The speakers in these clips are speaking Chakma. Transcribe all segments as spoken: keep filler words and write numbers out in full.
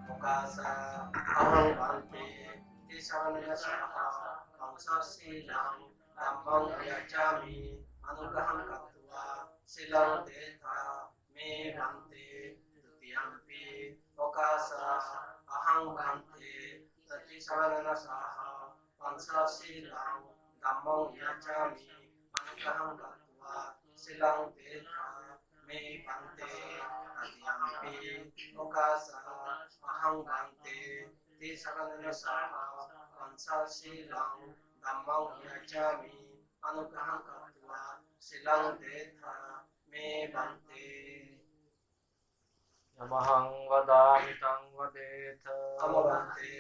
Okāsa ahaṃ bhante tisaraṇena saha pañcasīlaṃ dhammaṃ yācāmi, anuggarahaṃ katvā sīlaṃ detha me bhante. Dutiyampi okāsa ahaṃ bhante tisaraṇena saha pañcasīlaṃ dhammaṃ yācāmi, anuggarahaṃ katvā sīlaṃ detha me bhante. Tatiyampi okāsa ahaṃ bhante tisaraṇena saha pañcasīlaṃ dhammaṃ yācāmi, anuggarahaṃ katvā sīlaṃ detha me bhante. Yamahaṃ vadāmi taṃ vadetha. Āma bhante.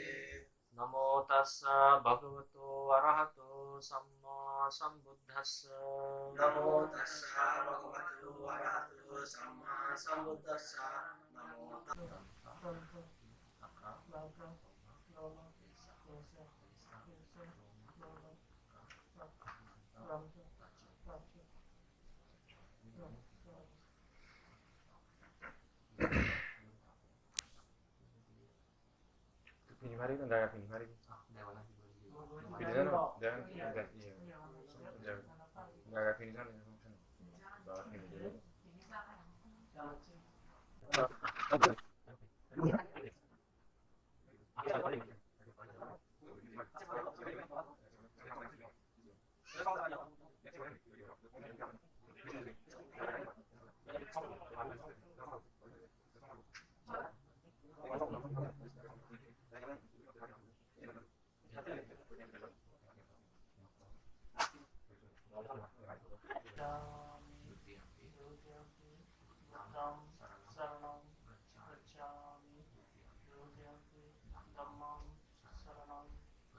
Namo tassa bhagavato arahato sammāsambuddhassa. Namo tassa bhagavato arahato sammāsambuddhassa. Namo tassa. Pini mari, jaga pini mari. Pini jano, jaga, jaga, jaga pini jano, jaga pini jano. Dutiyampi buddhaṃ saraṇaṃ gacchāmi. Dutiyampi dhammaṃ saraṇaṃ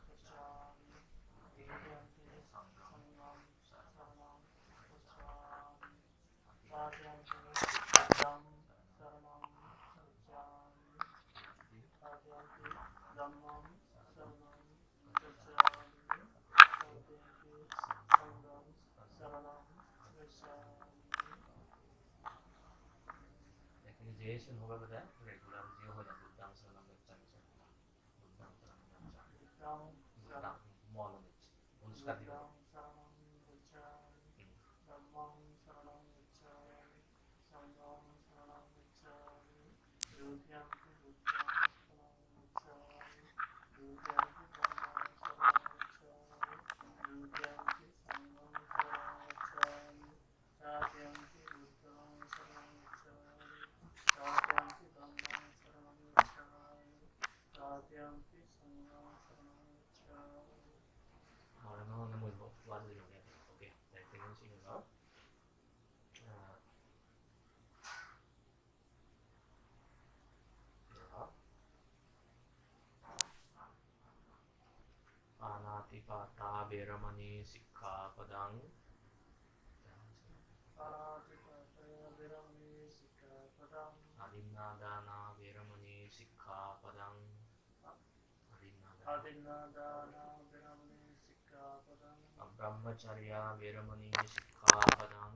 gacchāmi. Dutiyampi saṅghaṃ saraṇaṃ gacchāmi. Tatiyampi buddhaṃ saraṇaṃ gacchāmi. Tatiyampi dhammaṃ saraṇaṃ gacchāmi. Tatiyampi saṅghaṃ saraṇaṃ gacchāmi. Actually, je issue hobe bole regular je hoy na, buddhaṃ saraṇaṃ gacchāmi, buddhaṃ saraṇaṃ gacchāmi. Buddhaṃ saraṇaṃ, mo lo nich. Buddhaṃ saraṇaṃ gacchāmi. Hmm. Dhammaṃ saraṇaṃ gacchāmi. Saṅghaṃ saraṇaṃ gacchāmi. Dutiyampi buddhaṃ saraṇaṃ gacchāmi. Dutiyampi dhammaṃ saraṇaṃ gacchāmi. Dutiyampi saṅghaṃ saraṇaṃ gacchāmi. Tatiyampi buddhaṃ saraṇaṃ gacchāmi. Tatiyampi dhammaṃ saraṇaṃ gacchāmi. Tatiyampi saṅghaṃ saraṇaṃ gacchāmi. Ahora no, no muy bo-, vas de lo que, ok, ya tenemos uno, ¿no? Ah. Pāṇātipātā veramaṇī sikkhāpadaṃ. Pāṇātipātā veramaṇī sikkhāpadaṃ. Adinnādānā veramaṇī sikkhāpadaṃ. Adinnādānā veramaṇī sikkhāpadaṃ. Abrahmacariyā veramaṇī sikkhāpadaṃ.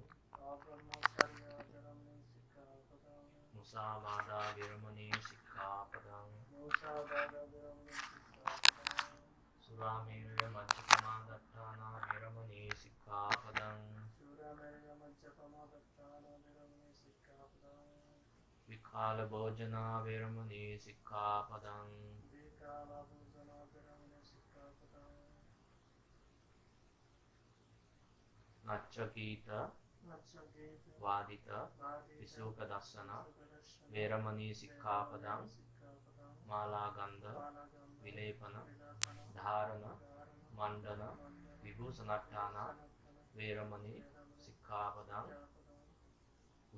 Abrahmacariyā veramaṇī sikkhāpadaṃ. Musāvādā veramaṇī sikkhāpadaṃ. Musāvādā veramaṇī sikkhāpadaṃ. Surāmerayamajjapamādaṭṭhānā veramaṇī sikkhāpadaṃ. Surāmerayamajjapamādaṭṭhānā veramaṇī sikkhāpadaṃ. Vikālabhojanā veramaṇī sikkhāpadaṃ. Vikālabhojanā veramaṇī sikkhāpadaṃ. Naccagīta, naccagīta, vādita, vādita, visukkadassana, visukkadassana, veramaṇī sikkhāpadaṃ. Veramaṇī sikkhāpadaṃ. Mālāgandha, mālāgandha, vilepana, vilepana, dhārana, dhārana, maṇḍana, maṇḍana, vibhūsanaṭṭhānā, vibhūsanaṭṭhānā, veramaṇī, veramaṇī, sikkhāpadaṃ. Sikkhāpadaṃ.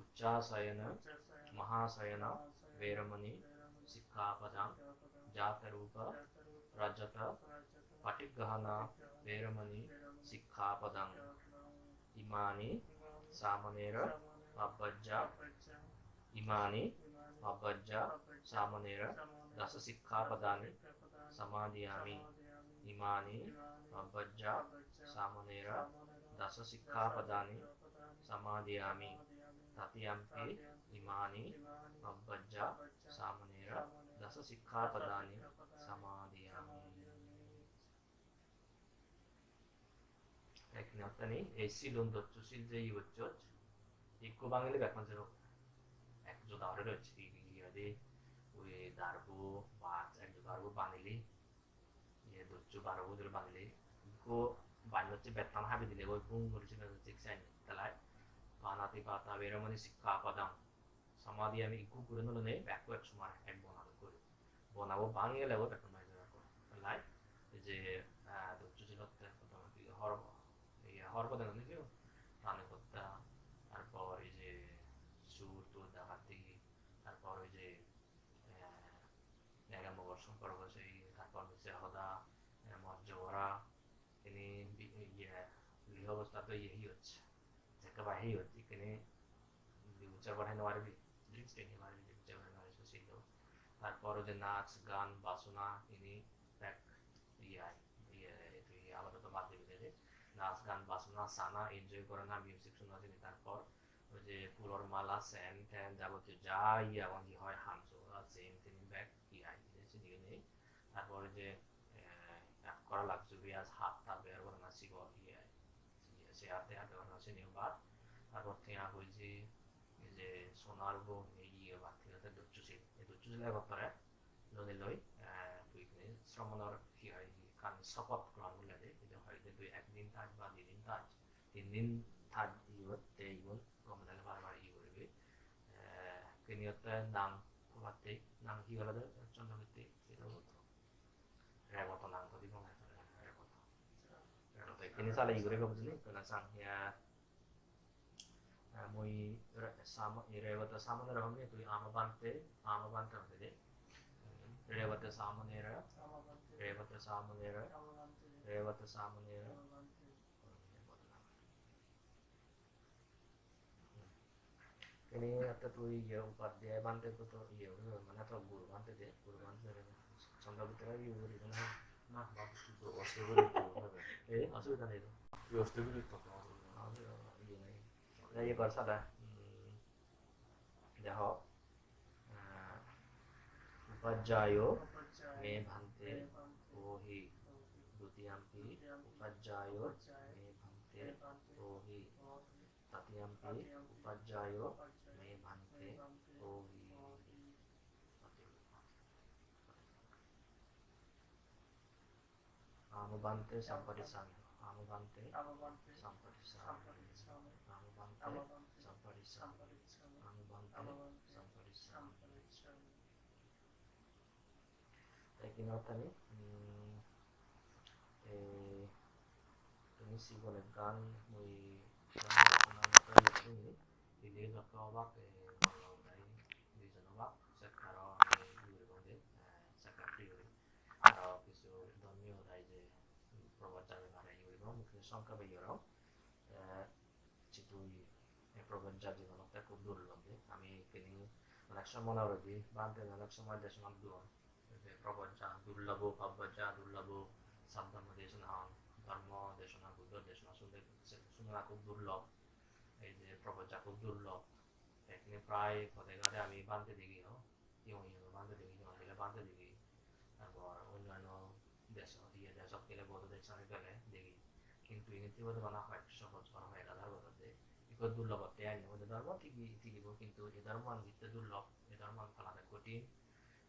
Uccāsayana, uccāsayana, mahāsayana, mahāsayana, veramaṇī, veramaṇī, sikkhāpadaṃ. Sikkhāpadaṃ. Jātarūpa, jātarūpa, rajata, rajata, paṭiggahana, paṭiggahana, veramaṇī, veramaṇī, sikkhāpadaṃ. Sikkhāpadaṃ. Imāni, imāni, sāmaṇera, sāmaṇera, pabbajjā, pabbajjā, imāni, imāni, pabbajjā, pabbajjā, sāmaṇera, sāmaṇera, dasa sikkhāpadāni, dasa sikkhāpadāni, samādiyāmi. Samādiyāmi. Imāni, imāni, pabbajjā, pabbajjā, sāmaṇera, sāmaṇera, dasa sikkhāpadāni, dasa sikkhāpadāni, samādiyāmi. Samādiyāmi. Tatiyampi imani pabbajja samanera dasa sikkhapadani samadiyami. Ekkene hottani, ei silun docchu sil je iye gocchoj, ikko bangile bekkun sero ek joda guri rocche, iye hoide, ui darbo, baj ek joda guri banile, iye docchu baro bujur banile, ikko bannocche bettan habi dile goi bum guri sibe thik sen. Talai panatipata veromani sikkhapadam samadiyami, ikko guri nolene bekko ek somare ek bona guri. Bonabo bangi gele goi bekko mai jebe goi. Talai ei je, ah, docchu silotte prothom hor, iye hor bodeng ni siyo, prani hotta, tarpor ei je sur tur dakati, tarpor ei je, eh, nega mogor somporko sei, tarpor misse hoda, eh, mojjo gora, ini bi-, iye, griho obosthat iye hi hocche, jekke ba hi hocche, ikkini di bojor por hei no paribi, drinks drink hei no paribi, di bojor por hei no paribi, so sei do. Tarpor oi je nach, gan, basona, ini bek iye ai, iye, tui apadoto bad dibi de. Nach, gan, basona, sana, enjoy gorana, music suna sini, tarpor oi je pulor mala, sen, ten, jabotiyo ja iye agon, hi hoi, hamso, sen, teni bek iye ai, sini nei. Tarpor oi je, eh, ekkora luxurious hat tat bear gorana sigon iye ai. Iye, se arte arte gorana sini bad. Tarpor tenga hoiji, ei je sonar bo, ei iye bad, tenga te docchu sil, ei docchu sil egottore loi loi, eh, tui ikkini sromonor hi hoi, ekkan sopoth grohon gurile de, ei je hoi de tui ekdin thaj ba didin thaj, tin din thaj, iyot te igun gome dale bar bar iye guribe. Eh, ikkini otte nang hobatte, nang hi olode, Chandra Mitti, Rebota nang to dibong, Rebota. Rebota ikkini sale iye guribe bujili, ekkena sang ya. Eh, mui re-, sama-, Rebota samonera hom ni, tui ama bhante, ama bhante hom de. Rebota samonera, Rebota samonera, Rebota samonera. Ini atte tui iye upadhyay bhante to, to iye guri, mane to guru bhante de, guru bhante de. Chandra Mitti iye guri na. Na, ba, to oste guri to. Eh, osubidha nei to. Tui oste guri to. Iye nei. Na, iye gor sale. Hmm. Deho. Ah, upajjayo me bhante ohi. Dutiyampi upajjayo me bhante ohi. Tatiyampi upajjayo me bhante ohi. Amo bhante sampadissami. Amo bhante sampadissami. Amo bhante sampadissami. Amo bhante sampadissami. Te ikkine ottani, mm, eh, tumi sigon ekkan mui, ini jokko obak, eh, dijon obak, sekkaro ami guribong de, eh, sekkar free guri. Aro kisu dhormiyo hodai je, mm, probojja bepare iye guribong, mui songkhepe iye gorong. Eh, Jidu, eh, probojja jigun otte hub durlob de. Ami ikkini onek somoy mone guri de, bhante onek somoy desonat duon. Je probojja durlobo, pabbojja durlobo, sab dhormo desona hon, dhormo desona, Buddho desona sunde, se-, sunona hub durlob. Ei je probojja hub durlob. Ekkene prai pode gade ami bhante degi, ho. Iyong iyong bhante degi, iyong dege bhante degi. Tarpor onnanno desh, iye, deshot gele, bodo deshot gele degi. Hintu indi Tibet bana hoyekso bojor, hoyek hajar bojor de. Ikko durlobotte aine, ode dhormo tigi, tigibo, hintu ei dhormoan jitte durlob, ei dhormoan palade kothin,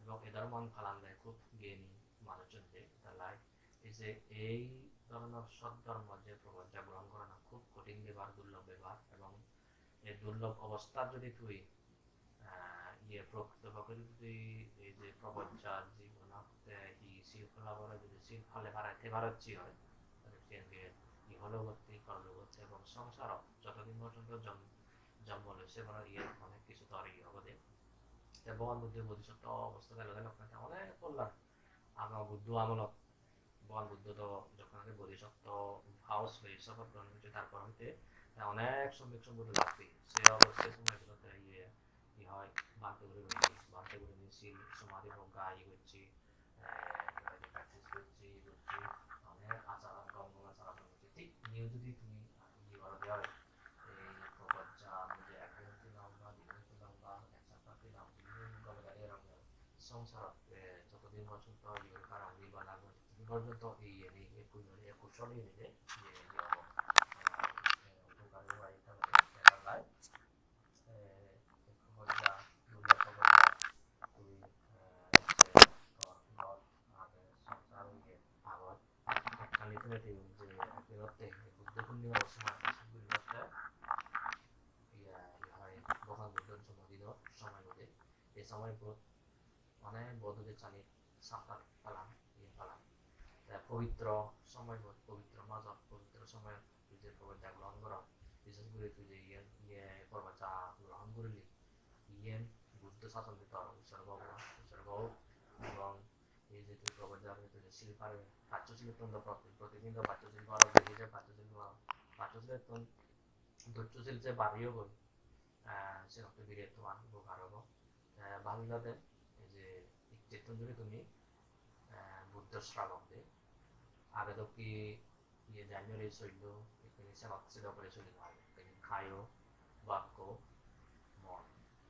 ebong ei dhormoan palande hub gyani manuj chunde, talai ei je ei dhoronor sot dhormo je probojja grohon gorana hub kothin bebar, durlob bebar, ebong ei durlob obosthat jodi tui, ah, iye, prokrito pokkhoi jodi tui ei je probojja jibonotte hi sil pala pore, jodi sil pale pare, te parocche oi, tale siyen ge ihologotte, porologotte ebong songsarot jotodin porjonto jom-, jonmo loi se porjonto iyen onek kisu tor iye obode. Te Bhogoban Buddho bodhisotto obosthat elo, elo onek pollar. Ama Buddho amolot Bhogoban Buddho do jokkon age bodhisotto house loi sopoth grohon gocche, tarpor hoite te onek somyok sombuddho lab peye. Se oboste somoy gulotte iye, hi hoi, bhante guri guri, bhante gurinei sil somadhi progga iye gocche, eh, practice gocche, iye gocche, onek achar, gom gom achar gocche. Thik iniyo jodi tumi iye gorode oi, ei probojja, ami je ek din tin Songsarot, eh, jotodin porjonto iye guri para, nirban lab guri, totodin porjonto iyeni, ei punyoni, ei kushol iyeni je, iye, iye obo. Eh, upokar obo, ekkan bekkani. Eh, ekko hoja, dui ekko hoja, tui, eh, ecche, tor, tor, age, songsar iye, agoj. Ekkani tumi tumi je, ekkan otte, Buddho Purnima somoi, guri otte, iye, iye hoi, Bhogoban Buddho jonmo dino somoi guri. Ei somoibot mane bodh udessanit sat aat palan, iye palan. Te pobitro somoibot, pobitro majot, pobitro somoyot tui je probojja grohon goros, bishes guri tui je iyen, iye probojja grohon gurile, iyen Buddho sasonot tor utsorgo obo, utsorgo ok. Ebong ei je tui probojja guri tui je sil pare, paccho silottun do proti-, protidin do paccho sil paro, daily je paccho sil paro, paccho silottun doccho sil je bari obo, eh, senotte biret toman upokar obo. Eh, bhabi bade ei je icchettun judi tumi, eh, Buddho srabok de, age dokke iye janyore sollo, ekkene senot sedo guri soli no pare. Ekkene khayo, bakko, mon,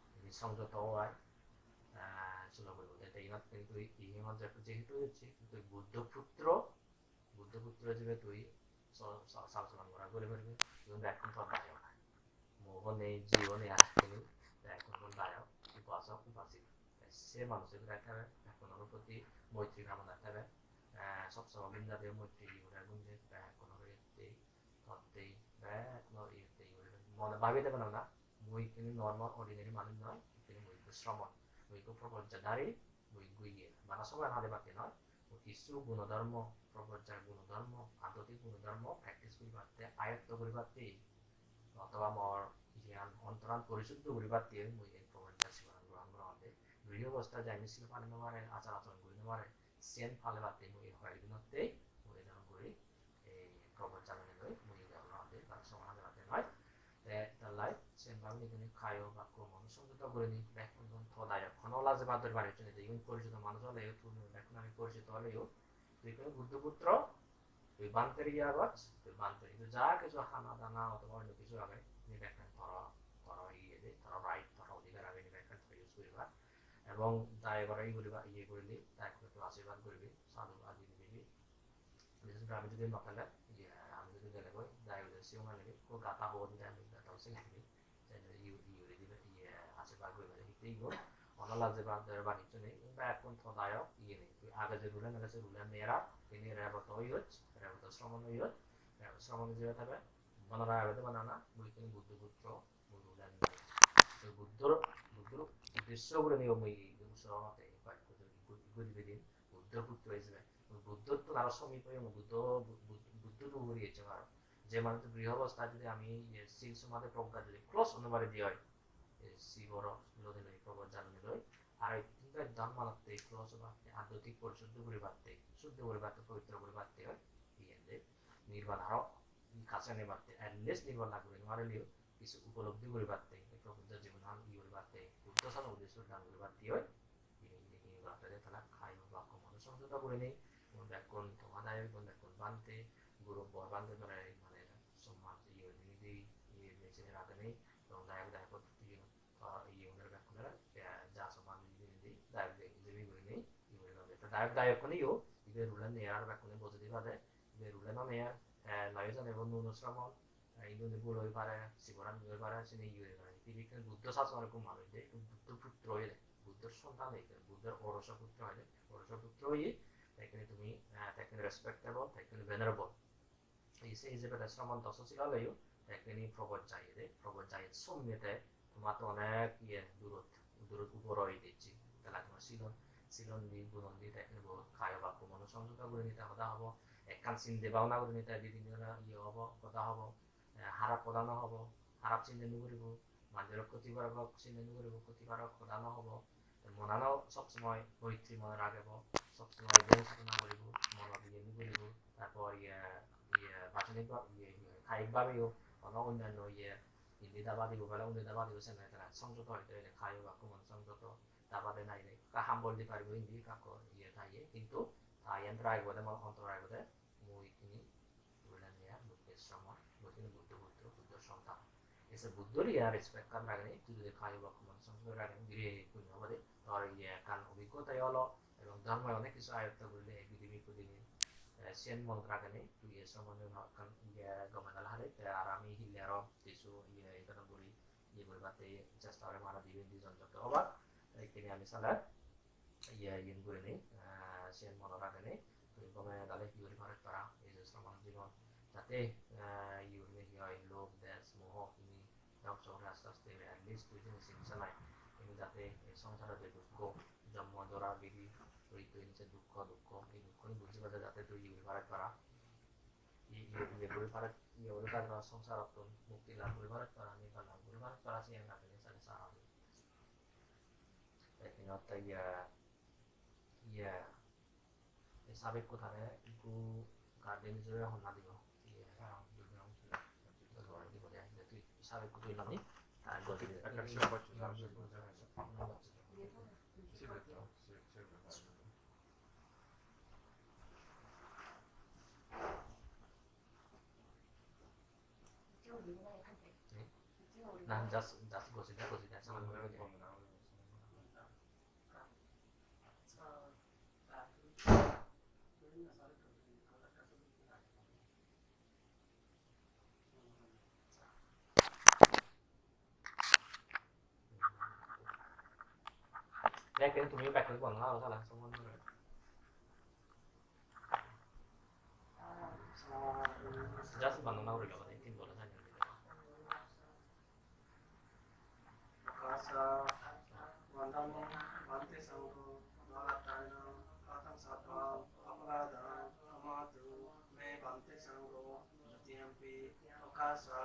ekkene songjoto oi, eh, solo guri bode. Te inot kintu iye mon je, jehetu hocche, tui Buddho putro, Buddho putro ijebe tui so-, so-, sal solon gora guri paribe, igun bekkun tor dayok. Mo bo nei, ji bo nei, ar hini, bekkun tor dayok, upasok, upasika. Te se manuj igun ekka bekkunor proti moitri kamona thebe, eh, sob somoi gun jadiyo moitri guri gun je, bekkunor iyottei, tottei, bekkunor iyottei guri. Mone babi debe na na, mui hini normal ordinary manuj noi, hini mui ekko sramon, mui ekko probojjadari, mui ekko iye, bana somoy hade batte noi. Hissu gunodhormo, probojjar gunodhormo, adhyattmik gunodhormo practice guribatte, ayotto guribatte, othoba mor iyan ontoran porisuddho guribatte mui ei probojjar siboran grohon gorongotte. Griho obostha je ami sil pani no pare, achar achoron guri no pare, siyen palebatte mui ei hoyek dinottei mui ei dhoron guri ei probojjar loi mui ei dhoron hotte, karon somoy hade batte noi. Te tallai siyen bhabini tumi khayo bakko mono songjoto gurinei bekkun todayok, hono laje bad dori pari hocchoni de, igun poricito manuj oleyo, tumi bekkun ami poricito oleyo, tui ikkunu Buddho putro, tui bhanter iye agoj, tui bhanter idu ja kichu hana dana othoba onno kichu age, ini bekkani toro, toro iye de, toro right, toro odhikar age, ini bekkani toro use guribar. Ebong dayokore iye guriba, iye gurile, dayokore tui ashirbad guribi, sadhu adi dibi. Bises guri ami jodi no thele, iye, ami jodi gele goi, dayok jodi sigon agede, ko gata hobor dide ami, gata sigon agede, jodi iye, iye guri dibe, iye, ashirbad guri dibe, hitte igun, ono laje bad dore bani hocchoni, bekkun todayok, iye nei. Tui age je rule nele se rule nera, tini Revoto oyoj, Revoto sramon oyoj, Revoto sramon ijebe thebe, bonora agede banana, mui tini Buddho putro, Buddho Buddhor, Buddhor uddesho guri niyo mui usorongate, ekko ekko guri, guri, guri din, Buddho putro ijebe. Buddhottun aro somip oyong, Buddho, Bu-, Bu-, Buddho rupori ejjong aro. Je manuj griho obostha jodi ami iye sil somadhi progga jodi close ono pari di oi, e siboro loi, probojja loi, aro ekdom manotte close obatte, adhyattmik porisuddho guribatte, suddho guribatte, pobitro guribatte oi, iyen de nirban aro kase nebatte, at least nirban lab guri no parileyo, kichu upolobdhi guribatte, ekko Buddho jibonan iye guribatte, Buddho sasonot uddesho dan guribatte oi, ini, ini, ini guribatte de tara khayo bakko mono songjoto gurinei, igun bekkun toma dayok, igun bekkun bhante, guru bor bhante dore, mane, somman iye gurinei, iye gurinei sini ragenei, tong dayok dayok iye, ah, iye gunore bekkunore, eh, ja somman iye gurinei, dayok dayok ijebe gurinei, iye guri bade. Te dayok dayokkune yo, ibe rule near bekkune bojei di bade, ibe rule no near, eh, noyo jane bo nuno sramon, eh, indi undi bul oi pare, siboran oi pare, sini iye oi pare. Ibe ekkan Buddho sasonor ekko manuj de, ekko Buddho putro oye de, Buddhor sontan oye de, Buddhor oroso putro oye de, oroso putro oye, te ekkene tumi, eh, te ekkene respectable, te ekkene venerable. Ei se ijebe te sramon doso sila loyo, te ekkene probojja oye de, probojja oye somme te, tomattun onek iye durot, durot upor oye de ecche. Tale tomar silon, silon di, gunon di, te ekkene bo kayo bakko mono songjoto gurinei te hoda hobo, ekkan sinde bhabona gurinei te di tin jona iye hobo, hoda hobo, eh, harap hoda no hobo, harap sinde no guribo, manjore khoti gorok sinde no guribo, khoti gorok hoda no hobo. Te monano sob somoi moitri mone ragebo, sob somoi den sadhona guribo, monot iye no guribo, tarpor iye, iye bachonik bha-, iye, iye, kayik bhabeyo, hono onnanno iye, indi daba dibo, bele undi daba dibo, senne tara songjoto hoito ele kayo bakko mon songjoto, daba de nai de, ekka hambol di paribo indi, ekka ko iye ta iye, hintu ta iyan ragebo de, mon ontor ragebo de, mui tini Buddho sramon, mui tini Buddho putro, Buddho sontan. Ese Buddhor iyan respect kan ragene, tui jodi kayo bakko mon songjoto ragene, gire punyo obode, tor iye ekkan obhiggota olo ebong dhormo onek hissu ayotto gurile ei prithibi ikko dine, eh, siyen monot ragenei tui ei sombonde hono ekkan iye gome dale hare, te ar ami hille aro hissu iye ekkan guri iye guribatte chesta gorim aro dibe dijon jokke obak, te ekkene ami sale iye iyen gurinei, eh, siyen monot ragenei tui gome dale hi guri paret para ei je sombonde jibon jate, eh, iye gurinei hi hoi lobh, dwesh, moho ini dhongso guri aste aste at least tui jeni sin sanai. Tumi jate ei songsarot je dukko, jonmo jora bidi, mrittu, ei je dukko, dukko, ei dukko ni buji bade jate tui iye guri paret para. Iye, iye, iye guri paret, iye guri paret para songsarottun mukti lab guri paret para, nirban lab guri paret para, siyan lagile sale sara obo. Te iyot te iye, iye, Ei sabekko tare ikko guardian ijebe honna dibo. Iye, ah, sabekko tui lami, ta gori dibe. Na, just, just gosi da, gosi da, saman gori de. Back then, tumiyo back then, bana aro sala, someone. Just bana na uri lo, tin bol. Vandami bhante sangho, dvārattayena katam sabbaṃ aparādhaṃ khamatu me bhante sangho. Dutiyampi okāsa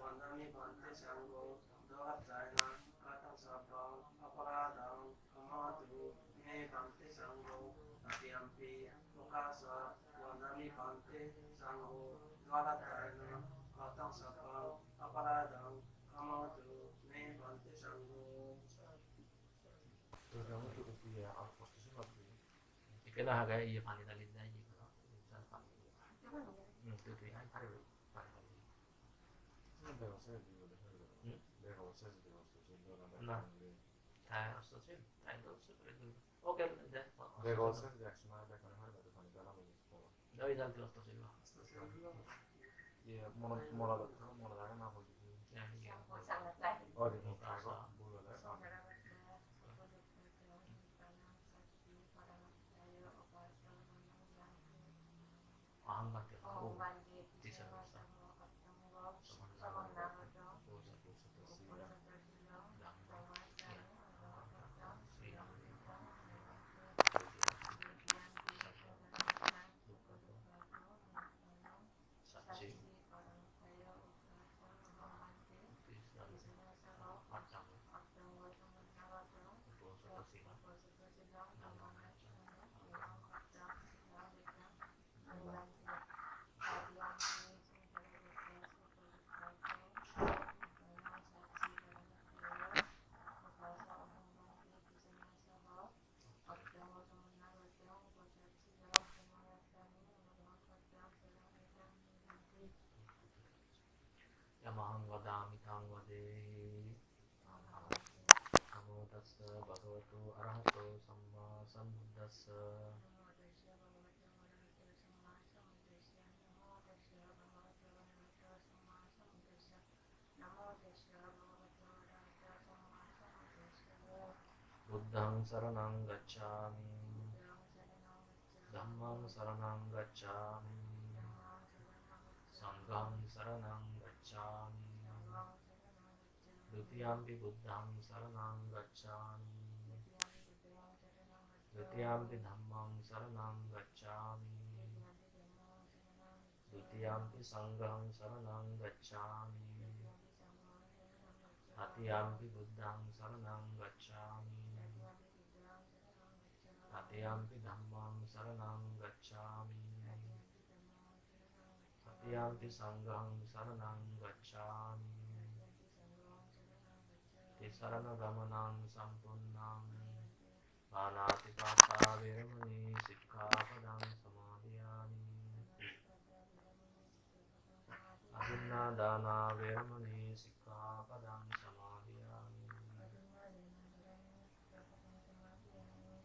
vandami bhante sangho, dvārattayena katam sabbaṃ aparādhaṃ khamatu me bhante sangho. Tatiyampi okāsa vandami bhante sangho, dvārattayena katam sabbaṃ aparādhaṃ khamatu me bhante sangho. Ikkena age iye pani dali de iye goro. Hmm, tui, tui, ai paribi, pani dali. Hmm? Tai osto sil, tai do sil. Okay, de. Oi, dal di osto sil. Iye, mono, mono, mono dage na hoi. Iye, iye. Oh, di, di, di, di. Aham bhante. Yamaham vadami tam vadehi. Namo tassa bhagavato arahato sammāsambuddhassa. Buddhaṃ saraṇaṃ gacchāmi. Dhammaṃ saraṇaṃ gacchāmi. Saṅghaṃ saraṇaṃ gacchāmi. Dutiyampi buddhaṃ saraṇaṃ gacchāmi. Dutiyampi dhammaṃ saraṇaṃ gacchāmi. Dutiyampi saṅghaṃ saraṇaṃ gacchāmi. Tatiyampi buddhaṃ saraṇaṃ gacchāmi. Tatiyampi dhammaṃ saraṇaṃ gacchāmi. Tatiyampi saṅghaṃ saraṇaṃ gacchāmi. Tisaraṇagamanaṃ sampunnaṃ. Pāṇātipātā veramaṇī sikkhāpadaṃ samādiyāmi. Adinnādānā veramaṇī sikkhāpadaṃ samādiyāmi.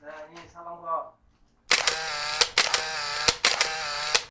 Ni salam go.